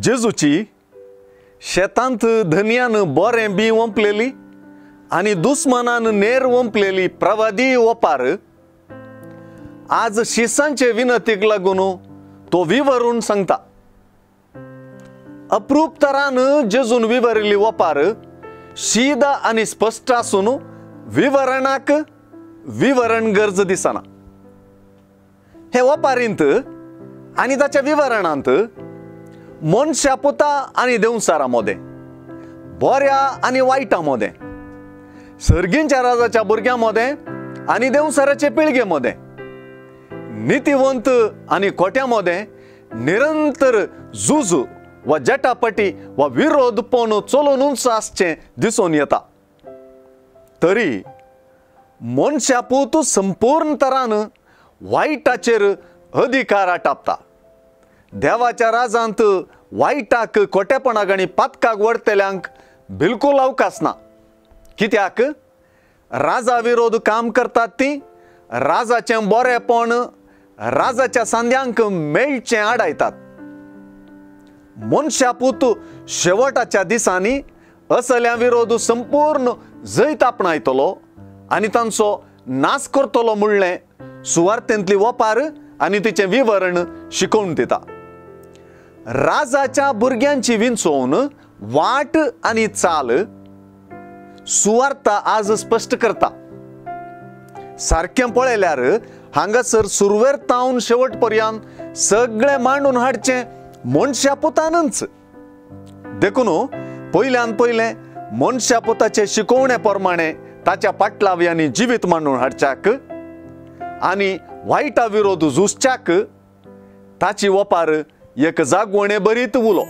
जेजूची शेतांत धनयान बरें बी वंपलेली आनी दुस्मनान नेर वंपलेली प्रवादी ओपार आज शिसांचे विनतीक लागून तो विवरून सांगता। अप्रूप तरान जेजून विवरिल्ली ओपार शीदा आनी स्पश्ट आसून विवरणाक विवरण गरज दिसना। हे ओपारींत आनी ताच्या विवरणांत मनशा पुता आनी देवसारा मोदें, बऱ्या आनी वायटा मोदें, सर्गींच्या राजाच्या भुरग्यां मोदें आनी देवसाराचे पिळगे मोदें, नितीवंत आनी खोट्या मोदें निरंतर झूज वा जटापटी वा विरोधपण चलोवनूच आसचें दिसून येता। तरी मनशा पूत संपूर्ण तरान वायटाचेर अधिकार आटापता। देवाच्या राजांत वायटाक खोटेपणाक आनी पातकाक वडतल्यांक बिलकुल अवकाश ना। कित्याक राजा विरोध काम करतात ती राजाचें बरेपण राजाच्या सांद्यांक मेळचें आडायतात। मनशा पूत शेवटाच्या दिसांनी असल्या विरोध संपूर्ण जैत आपणायतलो आनी तांचो नाश करतलो म्हणलें सुवार्थेंतली वपार आनी तिचें विवरण शिकोवन दिता। राजाच्या भुरग्यांची विंचोवन वाट आनी चाल सुवार्ता आज स्पश्ट करता। सारकें पळयल्यार हांगासर सुरवेर तावन शेवट पर्यंत सगळें मांडून हाडचें मनशा पुतानच। देखून पयल्यान पयलें मनशा पुताचे शिकोवणे प्रमाणे ताच्या पाटलाव्यांनी जिवीत मांडून हाडच्याक आनी वायटा विरोध झुजच्याक ताची वपार एक जागवणे बरीत उलो।